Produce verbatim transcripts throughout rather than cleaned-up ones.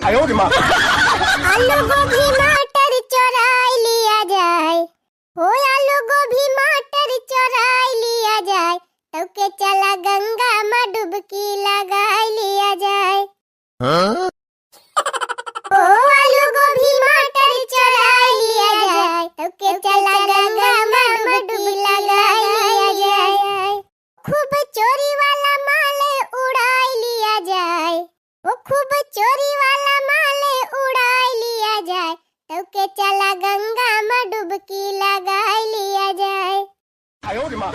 आयो रे माँ। आलू गोभी मटर चोराई लिया जाए, हो आलू गोभी मटर चोराई लिया जाए, तौके चला गंगा में डुबकी लगाई लिया जाए। हाँ? ओ आलू गोभी मटर चोराई लिया जाए, तौके चला गंगा में डुबकी लगाई लिया जाए। खूब चोरी वाला माल उड़ाई लिया जाए, ओ खूब चोरी वाला माल उड़ाई लिया जाए, तौके चला गंगा में डुबकी लगाई लिया जाए। आयो रे माँ।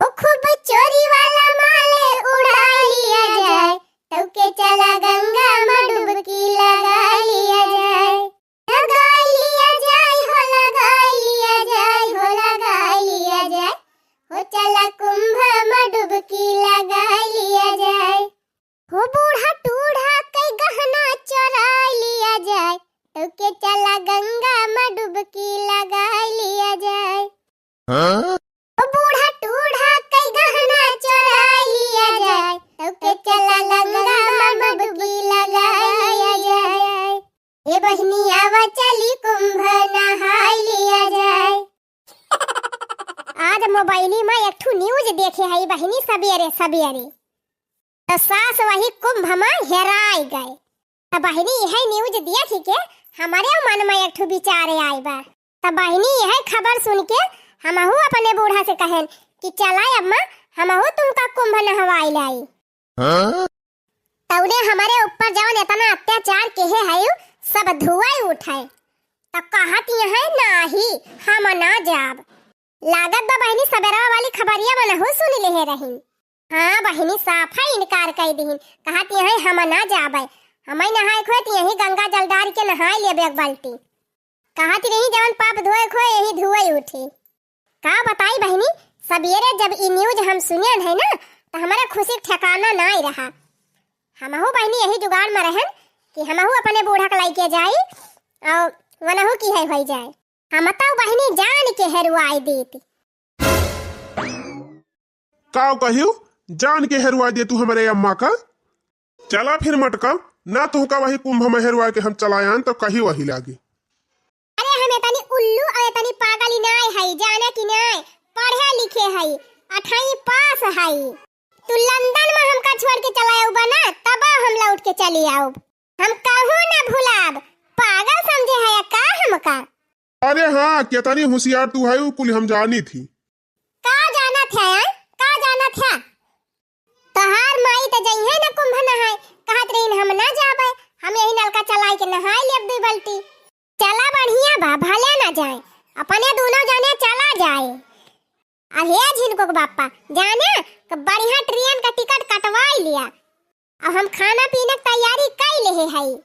ओ खूब चोरी वाला माल उड़ाई लिया जाए, तौके चला गंगा में डुबकी लगाई लिया जाए। लगाई लिया जाए, हो लगाई लिया जाए, हो लगाई लिया जाए, हो चला कुंभ में डुबकी लगाई लिया जाए। हो बूढ़ा टूढ़ा के गहना चोराई लिया जाए, तौके चला गंगा में डुबकी लगाई लिया जाए। हाँ? ओ बूढ़ा टूढ़ा के गहना चोराई लिया जाए, तौके चला गंगा में डुबकी लगाई लिया जाए। ए बहिनी आवा चली कुंभ नहाई लिया जाए। आज मोबाइली में एक ठू news देखे हई बहिनी सबेरे सबेरे। तो सास वही कुंभ में हेराई गए। त बहिनी, यह news देख के हमरे मन में एक ठो विचार आए बा। त बहिनी, यह खबर सुन के हमहू अपने बूढ़ा से कहेन कि चला अम्मा, हमहू तुमका कुंभ नहवाई लाई। हाँ? तौने हमरे ऊपर जौन इतना अत्याचार केहे है, सब धुआई उठे। त कहत यह नाही, हम ना जाब। लागत बा बहिनी, सबेरवा वाली खबरिया मनहू सुन लेहे रहिन। हाँ बहिनी, साफा इनकार कइ दिहिन, कहत यह हम ना जाबे, हमें नहाए खोए त यही गंगा जल डार के नहाए लेबे एक बाल्टी। कहत रही जवन पाप धोए खोए यही धुए उठी। का बताई बहिनी, सबेरे जब ई news हम सुनियन है ना, त हमारे खुशी के ठिकाना नाई रहा। हमहू बहिनी यही जुगाड़ में रहन कि हमहू अपने बूढ़ा के लइके जाई और वनहू की है होई जाए। हम तो बहिनी जान के हेरुआई देती। का कहियो? जान के हेरुआ दे तू हमरे अम्मा का? चला फिर मटका, ना तुहका वही कुंभ में हेरुआ के हम चलायान तो कही वही लागे। अरे हम एतनी उल्लू और एतनी पागल ही नाय हई, जाने की नाय, पढ़े लिखे हई, अठई पास हई। तू लंदन में हमका छोड़ के चला आउबा ना, तब हम लौट के चली आउब। हम कहूँ ना भुलाब, पागल समझे है का हमका? अरे हाँ, केतनी होशियार तू है, उ कुल हम जानी थी। का जानत है, आय? का जानत है? तोहार माई त जइहे न कुंभ नहाए, कहत रहीन हम ना जाबे, हम यही नलका चलाए के नहाए लेब दुई बाल्टी। चला बढ़िया बा, भले ना जाए, अपने दोनों जने चला जाए। अरे झिनको के बापा, जाने क बढ़िया train का टिकट कटवाई लिया। अब हम खाना पीना के तैयारी कई लेहे हई।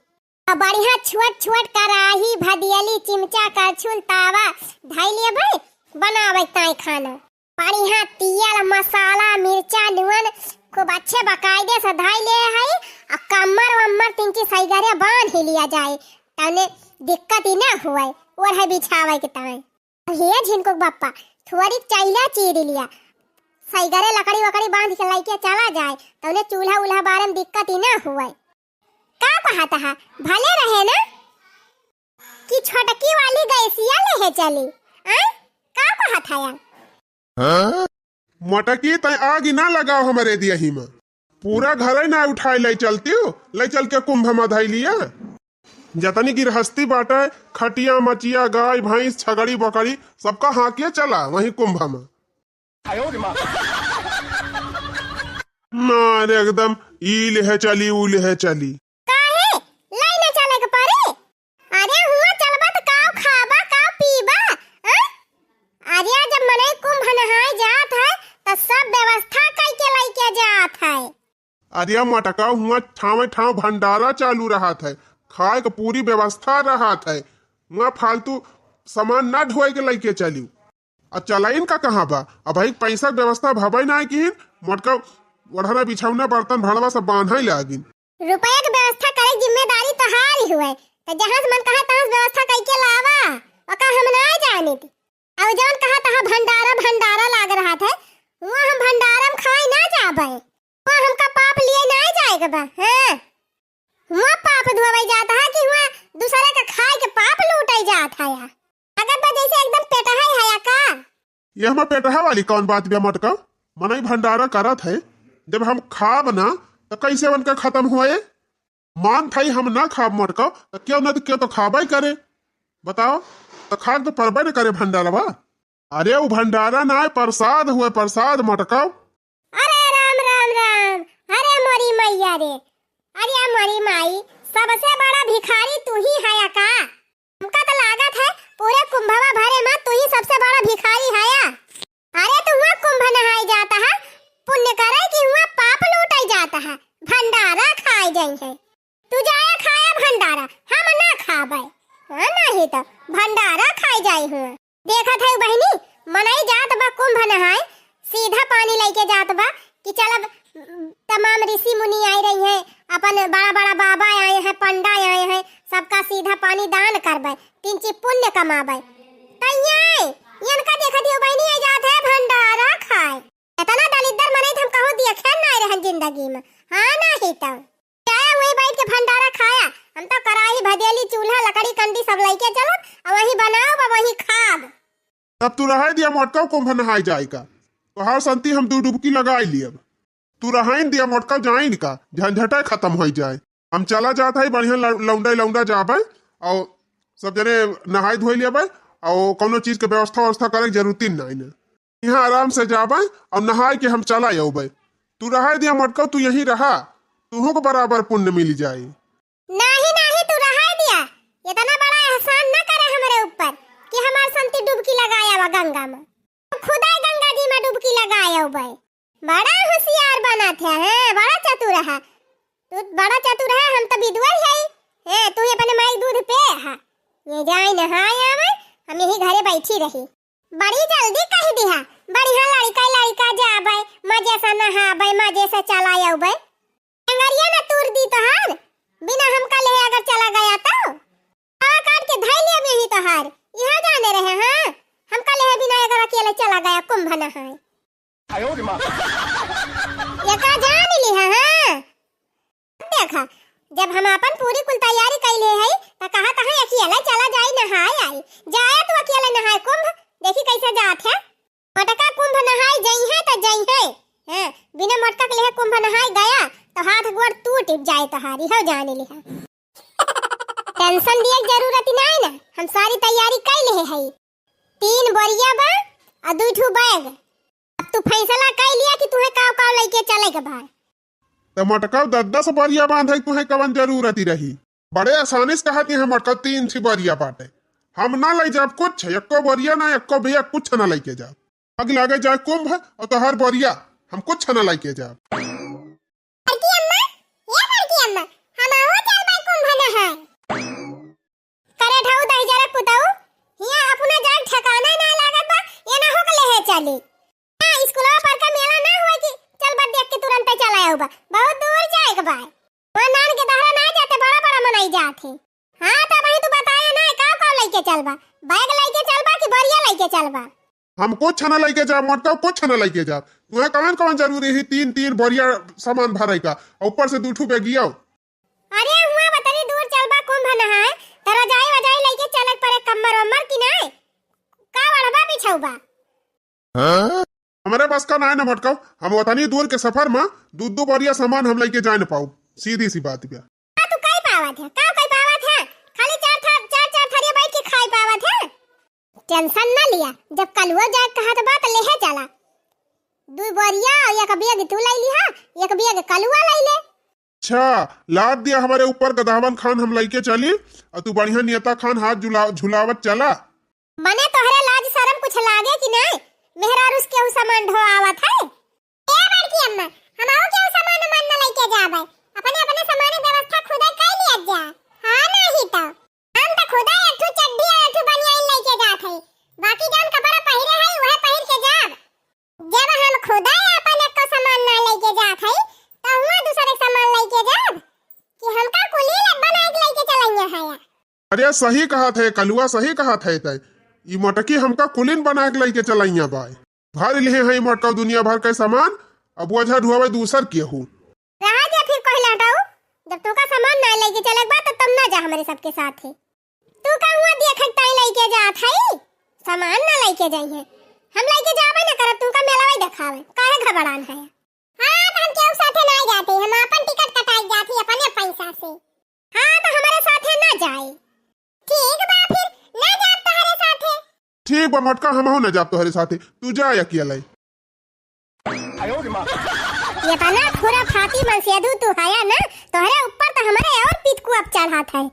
अब बढ़िया छोट छोट कराही, भदियली, चिमचा, करछुल, तावा धई लेबे, बनावे ताई खाना। बढ़िया तेल, मसाला, मिर्चा, नून खूब अच्छे बकायदे से धई ले हई। आ कमर वम्मर तिनकी सही घरे बांध ही लिया जाए, तउने दिक्कत ही ना हुए ओढ़े बिछावे के ताई। हे झिनको के बप्पा, थोड़ी चैला चीर लिया, सही घरे लकड़ी वकड़ी बांध के लइके चला जाए, तउने चूल्हा उल्हा बारे में दिक्कत ही ना हुए। का कहत हा, भले रहे ना कि छोटकी वाली गैसिया लेहे चली, आय? का कहत हा यार? हाँ? मोटकी, तै आगी ना लगाओ हमरे दियही में। पूरा घरे ना उठाए ले चलती हो, ले चल के कुंभ में धई लिया। जतनी गिरहस्ती बाटे, खटिया, मचिया, गाय, भैंस, छगड़ी, बकरी, सबका हाँकिए चला वहीं कुंभ में। मार एकदम, ई लेहे चली, ऊ लेहे चली। काहे? लाई ना चले के परे? अरे हुआ चलबा त काव खाबा, काव पीबा? हाँ? अरे जब मनई कुंभ नहाए जात है, त सब व्यवस्था कई के लइके जात है। अरे मोटका, हुआ ठावे ठाव भंडारा चालू रहत है, खाए के पूरी व्यवस्था रहत है। हुआ फालतू सामान ना ढोए के लइके चलियो। आ चलाइन का कहाँ बा? अबही पैसा के व्यवस्था भबे नाय किहिन, मोटका ओढ़ना बिछौना बर्तन भांडवा सब बांधे लागिन। रुपया के व्यवस्था करे के जिम्मेदारी तोहार ही हुए, त जहाँ से मन कहे तहाँ से व्यवस्था कइके लावा, ओका हम नाय जानित। अउ जौन कहा तहाँ भंडारा भंडारा लाग रहत है, हुआ हम भंडारा में खाए ना जाबे, हुआ हमका पाप लिए नाय जाए के बा। हाँ। हुआ पाप धोवै जात है कि हुआ दूसरे का खाए के पाप लूटै जात है? अगर बा जैसे एकदम पेटहा है या का? ये हमार पेटहा वाली कौन बात बा मोटका? मनई भंडारा करत है, जब हम खाब ना तो कैसे उनका खत्म होए? मान थाई हम ना खाब मोटका, तो क्यों ना तो क्यों तो खाबै करे। बताओ, तो खाक तो परबै न करे भंडारवा। अरे उ भंडारा ना है, प्रसाद हुए, प्रसाद मोटका। अरे राम राम राम, अरे मोरी मैया रे, अरे मोरी माई, सबसे बड़ा भिखारी तू ही है का? हमका तो लागत है पूरे कुंभवा भरे में तू ही सबसे बड़ा भिखारी है। अरे तू हुआ कुंभ नहाए जात है, पुण्य करे कि हुआ पाप लूटै जात है, भंडारा खाए जाई है। तू जाया खाया भंडारा, हम ना खाबै। हाँ, नहीं तो भंडारा खाए जाई हुआ। देखत है बहिनी, मनई जात बा कुंभ नहाए, सीधा पानी लैके जात बा कि चल अब तमाम ऋषि मुनि आए रही हैं, अपन बड़ा बड़ा बाबा आए हैं, पंडा आए हैं, सबका सीधा पानी दान करबै, तीन चीज पुण्य कमाबै। त ये, इनका देखत हो बहिनी, ये जात है भंडारा खाए। इतना दलिद्दर मनई तो हम कहूँ देखे ना रहन जिंदगी में। हाँ, नहीं तो। चाहे वहीं बैठ के भंडारा खाया, हम तो कराही, भदेली, चूल्हा, लकड़ी, कंडी सब लैके चलब, और वहीं बनाओ, बा वहीं खाब। तब तू रहाई दिया मोटका कुंभ नहाए जाए का, तोहार संती हम दू डुबकी लगाई लियब। तू रहाइन दिया मोटका जाइन का, झंझटे खत्म होई जाए। हम चला जात है, बढ़िया लौ-, लौंडा लौंडा जाबे, और सब जने नहाए धोए लेबे, और कौनो चीज के व्यवस्था व्यवस्था करे के जरूरत ही नहीं ने। यहाँ आराम से जाबे और नहाए के हम चला अउबे। तू रहाए दिया मोटका, तू यहीं रहा, तुहू को बराबर पुण्य मिल जाई। नाही, नाही, तू रहाए दिया, इतना बड़ा एहसान न करे हमरे ऊपर कि हमार संती डुबकी लगाए आवा गंगा में। खुदै गंगा जी में डुबकी लगाए अउबे। बड़ा होशियार बनत है, हैं? बड़ा चतुर है। तू बड़ा चतुर है, हम तो बिधुआ ही है। हैं, तू ही अपने माई दूध पे है। ये जाए नहाए आवे, हम यही घरे बैठी रही। बड़ी जल्दी कह दिहा, बढ़िया लड़का लड़का जाबे, मजे से नहाबे, मजे से चला अउबे। टंगरिया न तूर दी तोहार, बिना हमका लेहे अगर चला गया तो। हवा काट के धई लिया यही तोहार, यह जाने रहे, हाँ? हमका लेहे बिना अगर अकेले चला गया कुंभ नहाए। ये का जान लिहा, हाँ? देखा, जब हम अपन पूरी कुल तैयारी कइले हई, त कहा तहाँ अकेले चला जाई नहाए आई। जाए तू अकेले नहाए कुंभ, देखी कैसे जात है। मोटका कुंभ नहाए जइहे त जइहे। हाँ, बिना मोटका के लेहे कुंभ नहाए गया, तो हाथ गोड़ टूट जाए तोहारी, हो जाने लिहा। टेंशन दिए के जरूरत ही नहीं ना, हम सारी तैयारी कइले हई। तीन बोरिया बा और दुई ठू बैग। अब तू फैसला कइ लिया कि तुहे काव काव लइके चले के बा। त मोटका दस दस बोरिया बांधे तुहे कवन जरूरत ही रही? बड़े आसानी से कहत ही मोटका तीन ठी बोरिया बाटे। हम ना लइ जाब कुछ, एको बोरिया ना, एको बैग कुछ ना लइके जाब। आग लागे जाए कुंभ और तोहार बोरिया, हम कुछ ना लइके जाब। बड़की अम्मा, ए बड़की अम्मा, हम आओ चल भाई कुंभ नहाए। करे ढऊ दहिजरा पुतऊ, हियाँ अपना जाए ठिकाना ना लागत बा, ये ना हो के लेहे चली। हाँ, स्कूलवा पर का मेला ना हुआ कि चल बा देख के तुरंत चला आऊ बा, बहुत दूर जाए के बा। वहाँ नान के दहरा ना जाते, बड़ा बड़ा मनई जात है। हाँ, तब वही तू बताया ना, का का लइके चल बा, बैग लइके चल बा कि बोरिया लइके चल बा? हम कुछ ना लइके जाब मोटका, कुछ ना लइके जाब। तुहे कवन कवन जरूरी ही तीन तीन बोरिया सामान भरे का, और ऊपर से दू ठू बैगिया। अरे हुआ बतनी दूर चलबा कुंभ नहाए, त रजाई वजाई लइके चले के परे, कम्मर वम्मर की नाय? का ओढ़बा बिछौबा? हमरे बस का नाय न मटकाओ, हम ओतनी दूर के सफर में दू दू बोरिया सामान हम लइके जाए न पाऊ, सीधी सी बात बा। का तू कई पावत है, का कई पावत है? खाली चार था, चार चार थरिया बैठ के खाई पावत है। टेंशन ना लिया, जब कलुआ जाए कहत बा त लेहे चला। दू बोरिया और एक बैग तू लइ लिहा, एक बैग कलुआ लइ ले। अच्छा, लाद दिया हमरे ऊपर गदहवन खान हम लइके चली, और तू बढ़िया नियता खान हाथ झुला-, झुलावत चला। मने तोहरे लाज शरम कुछ लागे कि नाय? मेहरारू से केहू सामान ढोआवत है? ए बड़की अम्मा, हम आऊ केहू सामान उमान न लइके जाबे, अपने अपने सामान के व्यवस्था खुदे कइ लिया जा। हाँ, नाही तो। हम त खुदे एक ठो चड्ढी और एक ठो बनियान लइके जात हई, बाकी जौन कपड़ा पहिरे हई, उहे पहिर के जाब। जब हम खुदे आपन एको सामान ना लइके जात हई, त हुआं दूसरे के सामान लइके जाब कि हमका कुली ले बना के लइके चलइया है? अरे सही कहत है कलुआ, सही कहत है तय। ई मोटकी हमका कुलीन बना के लइके चलइया बाय। भर लिहे हैं मोटका दुनिया भर के सामान, अब ओझा ढुआवे दूसर केहू। रहा दे फिर कहिला हटाऊ, जब तोका सामान ना लइके चले के बा, तो तुम ना जा हमरे सबके साथे। तू का हुआ देखे ताई लइके जात हई, सामान ना लइके जाइहे। हम लइके जाबे ना करब, तुमका मेलवा ही देखावे, काहे घबरान है? हाँ, तो हम केहू साथे ना जाते, हम आपन टिकट कटाई जात ही अपने पैसा से। हाँ, तो हमरे साथे ना जाए। ठीक बा, फिर ना जाब तोहरे साथे। ठीक बा मोटका, हमहू ना जाब तोहरे साथे, तू जा अकेले। ये तना खुराफाती मनसेधू तू हया ना, तोहरे ऊपर तो हमरे और पितकू अब चढ़ात है।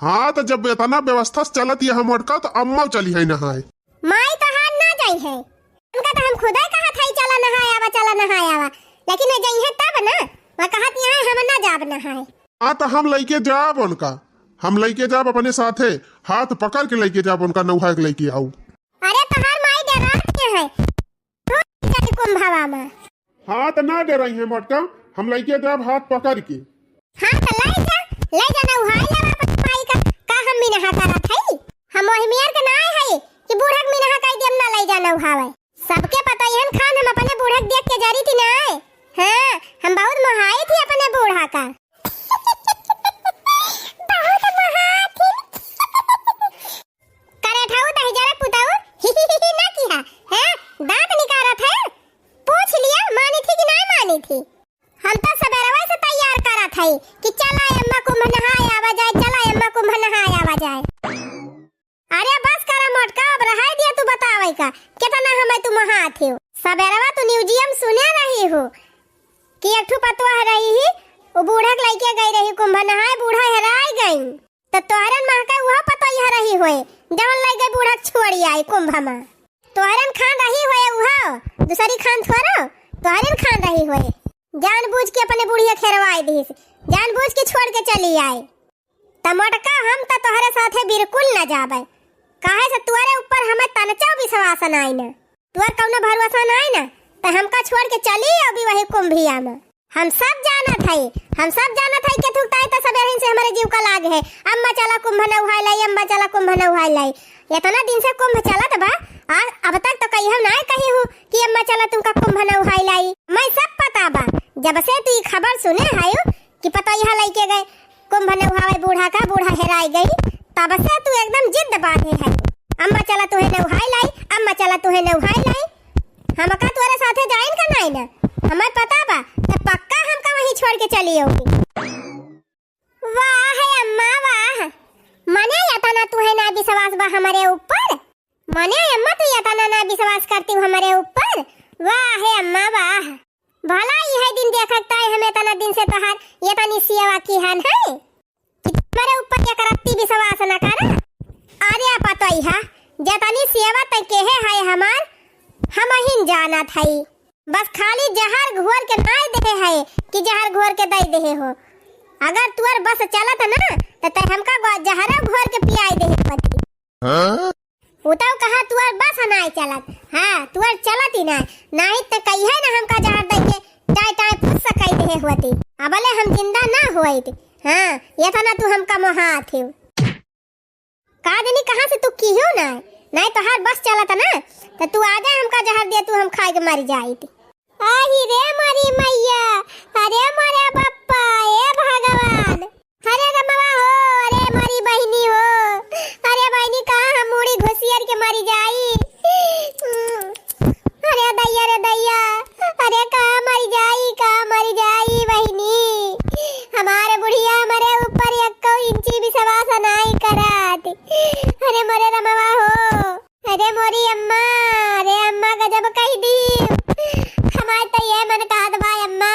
हाँ, तो जब इतना व्यवस्था से चलत ये हम मोटका, तो अम्मा चली है नहाए। माई तोहार ना जाई है, उनका तो हम खुदे कहत है, "चला नहाए आवा, चला नहाए आवा," लेकिन वे जाई है तब ना, वह कहत यहाँ हम ना जाब नहाए। हाँ, तो हम लइके जाब उनका, हम लइके जाब अपने साथे, हाथ पकड़ के लइके जाब उनका, नौहा के लइके आऊ। अरे तोहार माई डरात के है, तू चल कुंभवा में। हाँ, तो ना डराई है मोटका, हम लइके जाब हाथ पकड़ के। हाँ, तो ले जा, ले जा, नौहाई लेवा अपने माई का, का हम मिनहा करत हई? हम वही मेर के ना आए हई कि बूढ़ा के मिनहा कई देम ना ले जा नौहावे। सबके पतोहियन खान हम अपने बूढ़ा के देख के जरी थी ना आए। हाँ, हम बहुत मोहाई थी अपने बूढ़ा का। बहुत मोहाई थी। करे ठाऊ दही जरा पुताऊ, ही ही ही ही ना किहा, हैं? दांत निकारत है? पूछ लिया, मानी थी कि ना मानी थी? हम तो सबेरवा से तैयार करत हई कि चला अम्मा कुंभ नहाए आवा जाए, चला अम्मा कुंभ नहाए आवा जाए। अरे बस करा मोटका, अब रहाई दिया तू बतावे का, कितना हमें तू मोहात हो। सबेरवा तू न्यूजियम सुने रही हो कि एक ठो पतोह रही ही, वो बूढ़ा के लइके गई रही कुंभ नहाए, बूढ़ा हेराई गई। तो तोहरन महका उहा पतोहिया रही होए, जवन लइ गई बूढ़ा के छोड़ी आई कुंभ मा। तोहरन खान रही होए उहा, दूसरी खान थोरो, तोहरन खान रही होए। जानबूझ के अपने बुढ़िया खेरवाई दिहिस, जानबूझ के छोड़ के चली आई। त मोटका हम त तोहरे साथे बिल्कुल न जाबे, काहे से तोहरे ऊपर हमें तनचो विश्वास नाई न, तोहर कउनो भरोसा नाई न, त हमका छोड़ के चली अउबी वही कुंभिया मा। हम सब जानत हई, हम सब जानत हई कि थुकताई त सबेरहिन से हमरे जीव का लाग है। अम्मा चला कुंभ नउहाय लाई, अम्मा चला कुंभ नउहाय लाई। एतना दिन से कुंभ चलत बा, आ अब तक त कहियो नाय कही हूँ कि अम्मा चला तुमका कुंभ नउहाय लाई। मैं सब पता बा, जब से तू ई खबर सुने हयू कि पतोहिया लइके गए कुंभ नउहावे बूढ़ा का, बूढ़ा हेराय गई, तब से तू एकदम जिद बांधे है, अम्मा चला तुहे नउहाय लाई, अम्मा चला तुहे नउहाय लाई। हमका तोरे साथे जाइन का नाई ना, हमें पता बा, त पक्का हमका वहीं छोड़ के चली अउबी। वाह है अम्मा वाह, मने एतना तुहे ना विश्वास बा हमरे ऊपर, मने अम्मा तू एतना ना विश्वास करती हमरे ऊपर। वाह है अम्मा वाह, भला इहे दिन देखत ताई हम एतना दिन से तोहार एतनी सेवा किहन है। कि तुम्हरे ऊपर एक रत्ती विश्वास न करा। अरे पतोहिया, जतनी सेवा तै केहे है हमार, हमहिन जानत हई। बस खाली जहर घोर के नाय देहे है कि जहर घोर के दे देहे हो। अगर तुअर बस चलत ना, त तै हमका गो-, जहर घोर के पियाई देहे होती। हाँ? उ तउ कहा तुअर बस नाय चलत। हाँ, तुअर चलत ही नाय। नाहीं त कहिए ना हमका जहर दइके टाय टाय फुस कइ देहे होती। अबले हम जिंदा ना होइत। हाँ, एतना तू हमका मोहात हिउ। का जनी कहाँ से तू किहिउ ना? नाहीं तोहार बस चलत ना, त तू आ जा हमका जहर दे, तू हम खाए के मर जाइत। आही रे मोरी मैया, अरे मोरे बप्पा, ए भगवान। अरे रमवा हो, अरे मोरी बहिनी हो, अरे बहिनी कहाँ हम मुड़ी घुसियर के मरी जाई। अरे दैया रे दैया, अरे कहाँ मरी जाई, कहाँ मरी जाई बहिनी। हमारे बुढ़िया हमरे ऊपर एक्को इंची विश्वास नाई करत। अरे मोरे रमवा हो। अरे मोरी अम्मा, अरे अम्मा गजब कहि दी। हमार त ये मन कहत बा अम्मा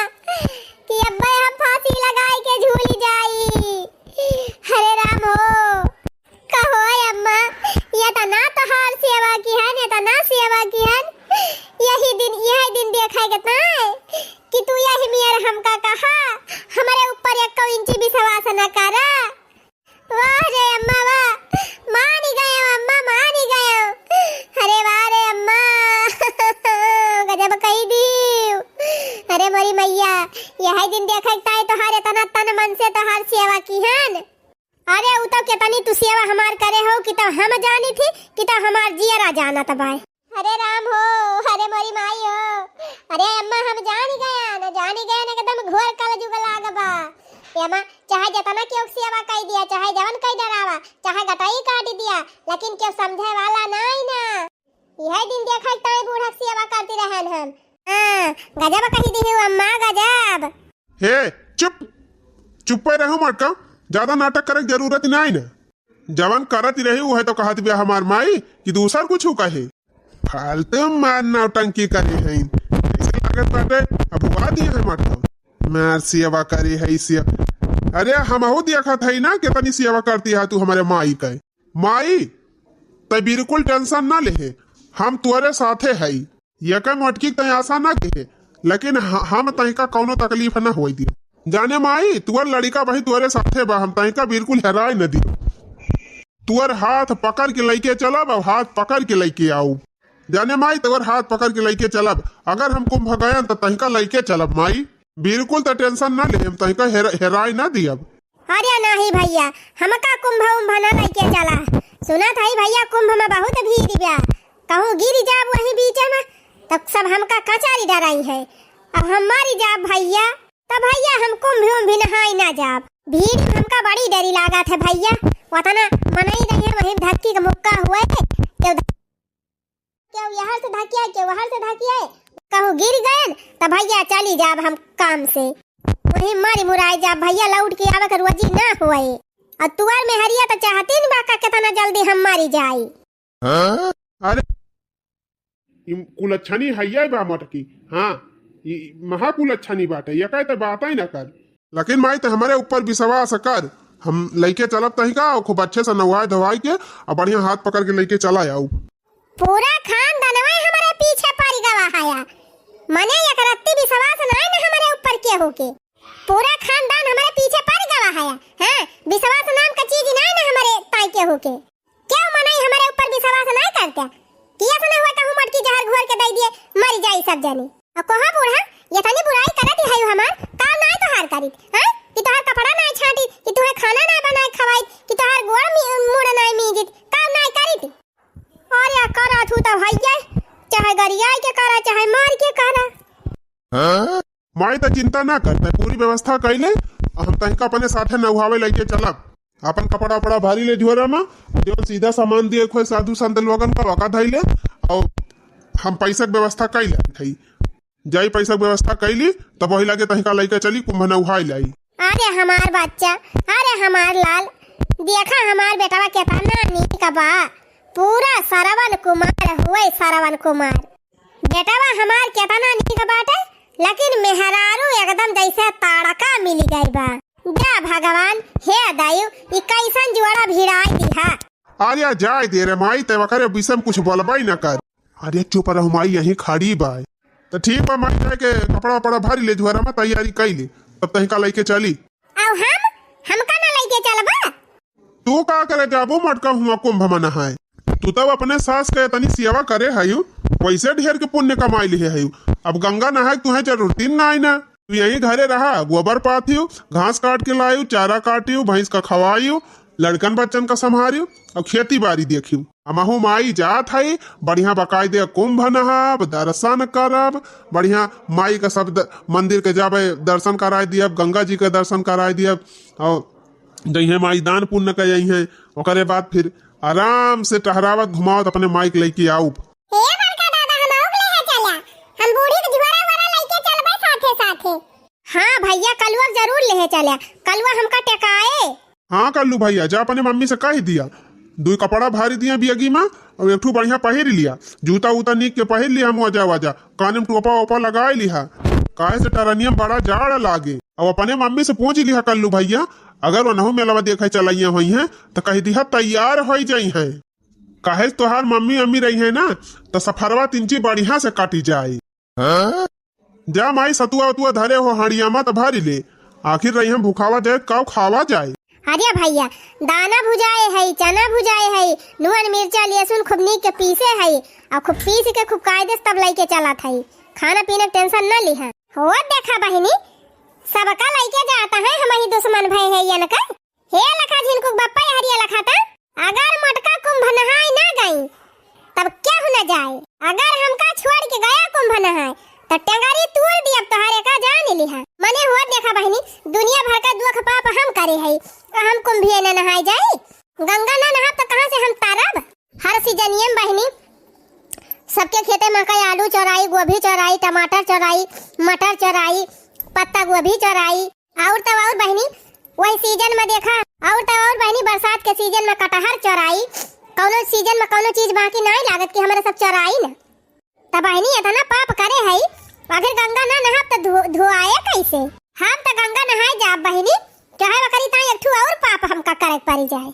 कि अब्बे हम फांसी लगाई के झूली जाई। अरे राम हो, कहो अम्मा, एतना तोहार सेवा किहन, एतना सेवा किहन, यही दिन, यही दिन देखे के ताय कि तू यही मेर हमका कहा, हमरे ऊपर एक्को इंची विश्वास न करा। वाह रे अम्मा वाह, मानी गयो अम्मा, मानी गयो। अरे वाह रे अम्मा, गजब कहि दी। अरे मोरी मैया, यही दिन देखे ताई तोहार एतना तन मन से तोहार सेवा किहन। अरे उ तउ केतनी तू सेवा हमार करे हो कि तउ हम जानी थी कि तउ हमार जियरा जानत बाय। अरे राम हो, अरे मोरी माई हो, अरे अम्मा हम जानी गयन, जानी गयन एकदम घोर कलजुग लाग बा। एमा चाहे जतना केहू के सेवा कइ दिया, चाहे जवन कइ डरावा, चाहे गटई काटि दिया, लेकिन केहू समझे वाला नाहीं ना। इहै दिन देखै ताईं बूढ़ा के सेवा करती रहन हम। हाँ, गजब कहि दिहू अम्मा, गजब। हे, चुप, चुप्पे रहू मटका, ज्यादा नाटक करे के जरूरत नाहीं ना। जवन करत रही उहै तो कहत बिया हमार माई कि दूसर कुछ कहे। फालतू मार नौटंकी करे हैं। ऐसे लागत बाटे अब हुआ दिए हैं मटका। मार सेवा करे है सेवा। अरे हमहू देखत है ना कितनी सेवा करती है तू हमारे माई के। माई, तै बिल्कुल tension ना लेहे, हम तोरे साथे हई। ये कई मोटकी तै आशा ना केहे, लेकिन ह-, हम तैका कौनो तकलीफ ना होई दियो। जाने माई, तुअर लड़िका वही तुअरे साथे बा, हम तैका बिल्कुल हेराए न दियो। तुअर हाथ पकड़ के लइके चलब, अब हाथ पकड़ के लइके आउब। जाने माई, तुअर हाथ पकड़ के लइके चलब। अगर हम कुंभ गयन त तैका लइके चलब माई, बिल्कुल त tension ना ले, हम तैका हेरा-, हेराए ना दियब। अरे नाहीं भइया, हमका कुंभ उंभ ना लइके चला। सुनत हई भइया, कुंभ में बहुत भीड़ बा, कहूँ गिर जाब वही बीच में, तब सब हमका कचारी डराई है। अब हम मरी जाब भइया, तब भइया हम कुंभ उंभ नहाई ना जाब। भीड़ में हमका बड़ी डरी लागत है भइया, वतना मनई रही है वहीं धक्की के मुक्का हुए, केहू केहू यहर से धकियाए, केहू वहर से धकियाए, कहूँ गिर गयन, त भइया चली जाब हम काम से। वहीं मरी मुराई जाब भइया, लौट के आवे के रोजी ना होए। और तुअर मेहरिया त चाहती न बा का केतना जल्दी हम मरी जाई। अरे, ई कुलच्छनी हइया बा मोटकी, हाँ, ई महा कुलच्छनी बाटे, ये कहे त बात ही ना कर। लेकिन माई, ते हमरे ऊपर विश्वास कर, हम लइके चलब तहिका, और खूब अच्छे से नहवाए धोवाए के, और बढ़िया हाथ पकड़ के लइके चला आऊ। पूरा खानदानवा हमरे पीछे पड़ गवा हया, मने एक रत्ती विश्वास नाय न हमरे ऊपर केहू के। पूरा खानदान हमरे पीछे पड़ गवा हया, हाँ, विश्वास नाम का चीज नाय न हमरे ताई केहू के। केहू मनई हमरे ऊपर विश्वास नाय करते, किया से न हुआ कहूँ मटकी जहर घोर के दे दिए, मर जाई सब जनी। और कहा बूढ़ा, ये तनी बुराई करत ही हयू हमार, काम नाय तोहार करित, हाँ? कि तोहार कपड़ा नाय छांटित, कि तोहे खाना नाय बनाए खवाइत, कि तोहार गोड़ मी-, मुड़ नाय मीजित, काम नाय करित। और या करा थू तो भैया, चाहे गरियाए के करा, चाहे मार के करा। माई त चिंता ना कर, तै पूरी व्यवस्था कइले, हम तहिका अपने साथे नहवावे लइके चलब। आपन कपड़ा उपड़ा भारी ले झोरा में, जौन सीधा सामान दिए खोए साधु संत लोगन का, वका धइले, और हम पैसा के व्यवस्था कइले हई। जाई पैसा के व्यवस्था कइली, तब वही लागे तहिका लइके चली, कुंभ नहवाई लाई। अरे हमार बच्चा, अरे हमार लाल, देखा हमार बेटवा केतना नीक बा, पूरा सरवन कुमार हुए, सरवन कुमार। बेटवा हमार केतना नीक बाटे, लेकिन मेहरारू एकदम जैसे ताड़का मिली गई बा। जा भगवान, हे दयू, ई कैसन जोड़ा भिड़ाई दिहा। अरे जाए दे रे माई, ते वकरे विषय में कुछ बोलबई न कर। अरे चुप रह माई, यहीं खड़ी बा। तो ठीक बा माई, जाके कपड़ा वपड़ा भरी ले, झोरा में तैयारी कइली, तब तहिका लइके चली। अउ हम, हमका ना लइके चलबा? तू का करे जाबू मटका हुआ कुंभ में नहाए? तू तब अपने सास के इतनी सेवा करे हयू, वैसे ढेर के पुण्य कमाई लिहे हयू। अब गंगा नहाए तुहे जरूरत ही ना आई ना। तू यहीं घरे रहा, गोबर पाथियो, घास काट के लायू, चारा काटियो, भैंस का खवायू, लड़कन बच्चन का संभारियो, और खेती बाड़ी देखियो। हमहू माई जात हई, बढ़िया बकायदे कुंभ नहाब, दर्शन करब, बढ़िया माई का सब द-, मंदिर के जाबे, दर्शन कराए दियब, गंगा जी के दर्शन कराए दियब, और जइहे माई दान पुण्य कइहे, ओकरे बाद फिर आराम से टहरावत घुमावत अपने माई के लइके आउब। हे बड़का दादा, हमहू के लेहे चला, हम बूढ़ी के झोरा वोरा लइके चलबे साथे साथे। हाँ भैया, कलुआ के जरूर लेहे चला, कलुआ हमका टेकाए। हाँ कल्लू भैया, जा अपने मम्मी से कह दिया, दुई कपड़ा भारी दिया बियगी में, और एक ठू बढ़िया पहिर लिया, जूता उता नीक के पहिर लिया, हम वजा वजा, काने में टोपा ओपा लगाए लिहा, काहे से टरनिया में बड़ा जाड़ लागे। अब अपने मम्मी से पूछ लिहा कल्लू भैया, अगर ओनहु मेलवा देखे चलइया होइहें, त कह दिहा तैयार होइ जइहें। काहे से तोहार मम्मी अम्मी रहिहें ना, त सफरवा तिनची बढ़िया से कटी जाई। जा माई, सतुआ उतुआ धरे हो हड़िया मा, त भरी ले, आखिर रहिहें भुखावा जाए, काउ खावा जाए। अरे भैया, दाना भुजाए है, चना भुजाए है, नून मिर्चा लहसुन खूब नीक के पीसे है, और खूब पीस के खूब कायदे से तब लइके चलत है, खाना पीना के tension न लिहा। हो देखा बहिनी, सबका लइके जाता है, हम ही दुश्मन भय है यनका। हे लखा झिनकुक बप्पा, हरिया लखा ता, अगर मटका कुंभ नहाए ना गई, तब केहू न जाए। अगर हमका छोड़ के गया कुंभ नहाए, तो टेंगारी तूर दियब तोहरे का जान लिहा। मने हुआ देखा बहिनी, दुनिया भर का दुख पाप हम करे हई, तो हम कुंभिये न नहाए जाई। गंगा ना नहाब तो कहाँ से हम तारब? हर सीजनियम बहिनी, सबके खेते में कई आलू चोराई, गोभी चोराई, टमाटर चोराई, मटर चोराई, पत्ता गोभी चोराई, और तो और बहिनी, वही सीजन में देखा, और तो और बहिनी, बरसात के सीजन में कटहर चोराई, कौनो सीजन में कौनो चीज बाकी नाई लागत कि हमारे सब चोराई न। त बहिनी, इतना पाप करे हई, आखिर गंगा ना नहाब त धो-, धोआए कैसे? हम त गंगा नहाए जाब बहिनी, चाहे वकरी ताई एक ठू और पाप हमका करे के पड़ी जाए।